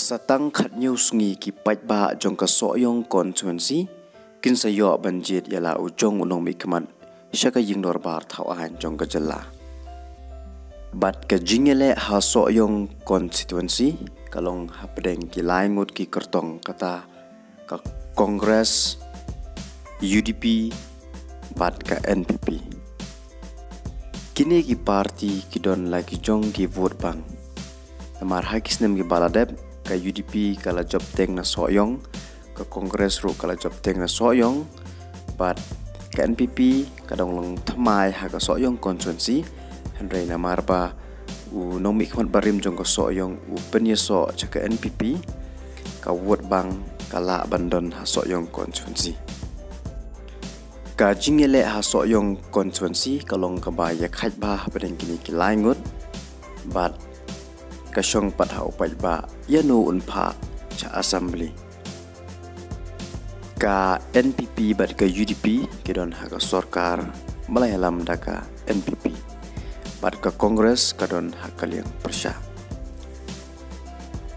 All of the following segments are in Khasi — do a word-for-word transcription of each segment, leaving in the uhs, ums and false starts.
Sa tang khathynñiew sngi ki paidbah jong ka Sohiong constituency kin sa ïoh ban jied ïa la u jong u nongmihkhmat sha ka ïing dorbar thaw aiñ jong ka jylla. Bad ka jingïaleh ha Sohiong constituency ka long hapdeng ki lai ngut ki kyrtong, kata ka Congress, U D P bad ka N P P. Kine ki party ki don la ki jong ki vote bank. Namar ha ki snem ki ba la dep, ka U D P ka la jop teng na Sohiong, ka Congress ruh ka la jop teng na Sohiong, bad ka N P P ka dang long thymmai ha ka Sohiong constituency. Hynrei namar ba u nongmihkhmat barim jong ka Sohiong u pynïasoh sha ka N P P, ka vote bank ka lah ban don ha Sohiong constituency. Ka jingïaleh ha Sohiong constituency ka long kaba ïakhaid bha hapdeng kine ki lai ngut, bad ka shong pat ha u paidbah ïa no un phah sha assembly. Ka N P P bad ka U D P ki don ha ka sorkar ba la ïalam da ka N P P, bad ka Congress ka don ha ka liang pyrshah.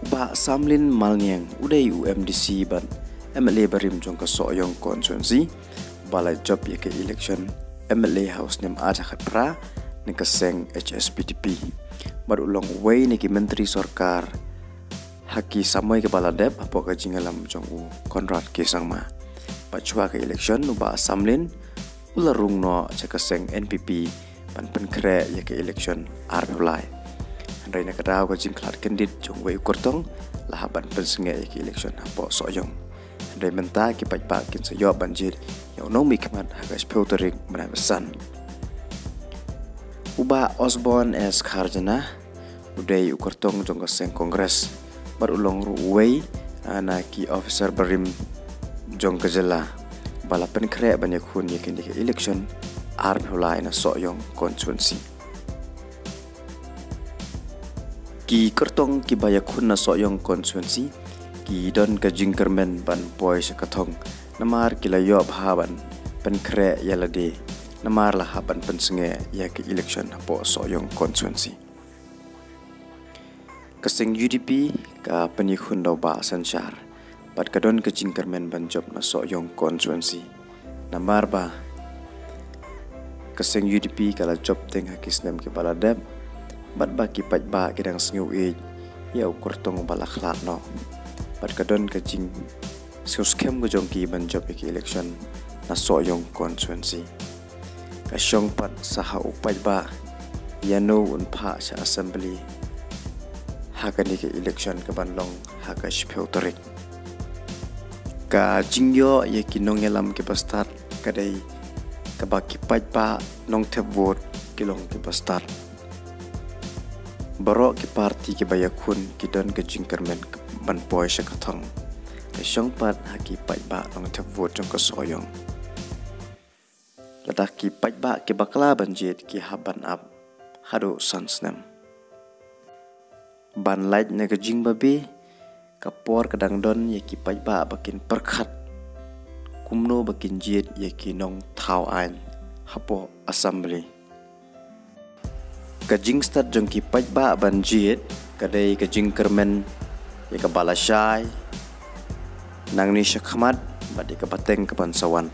U Bah Samlin Malngiang u dei u M D C bad M L A barim jong ka Sohiong constituency, ba la jop ïa ka election M L A ha u snem ar hajar khatphra na ka seng H S P D P. Bad u long uwei na ki myntri sorkar ha ki samoi ki ba la dep hapoh ka jingïalam jong u Conrad K Sangma. Bad shuwa ka election u Bah Samlin u la rung noh sha ka seng N P P ban pynkhreh ïa ka election arphew lai. Hynrei na ka daw ka jingkhlad kyndit jong uwei u kyrtong la hap ban pynsangeh ïa ka election hapoh Sohiong. Hynrei mynta ki paidbah kin sa ïoh ban jied ïa u nongmihkhmat ha ka shiphew tarik bnai ba san. U Bah Osborne S Kharjana u dei u kyrtong jong ka seng Congress bad u long ruh uwei na ki officer barim jong ka jylla ba la pynkhreh ban ïakhun ïa kane ka election arphew lai na Sohiong constituency. Ki kyrtong ki ba ïakhun na Sohiong constituency ki don ka jingkyrmen ban poi sha ka thong namar ki la ïoh bha ban pynkhreh ïa lade namar la hap ban pynsangeh ïa ka election hapoh Sohiong constituency. Ka seng U D P ka pynïakhun da u Bah Synshar bad ka don ka jingkyrmen ban jop na Sohiong constituency. Namar ba ka seng U D P ka la jop teng ha ki snem ki ba la dep bad ba ki paidbah ki dang sngew ïeit ïa u kyrtong ba la khlad noh. Bad ka don ka jingsngewskhem ka jong ki ban jop ïa ka election na Sohiong constituency. Ka shong pat sa ha u paidbah ïa no un phah sha assembly ha kane ka election ka ban long ha ka shiphew tarik. Ka jingïoh ïa ki nongïalam ki ba stad ka dei kaba ki paidbah nongthep vote ki long ki ba stad. Baroh ki party ki ba ïakhun ki don ka jingkyrmen ban poi sha ka thong. Ka shong pat ha ki paidbah nongthep vote jong ka Sohiong. Lada ki paidbah ki bakla ban jied ki hap ban ap haduh san snem. Ban lait na ka jingbabe, ka por ka dang don ïa ki paidbah ba kin pyrkhat kumno ba kin jied ïa ki nongthaw aiñ hapoh assembly. Ka jingstad jong ki paidbah ban jied ka dei ka jingkyrmen ïa ka ba la shai nangne shakhmat bad ïa ka pateng ka ban sa wan.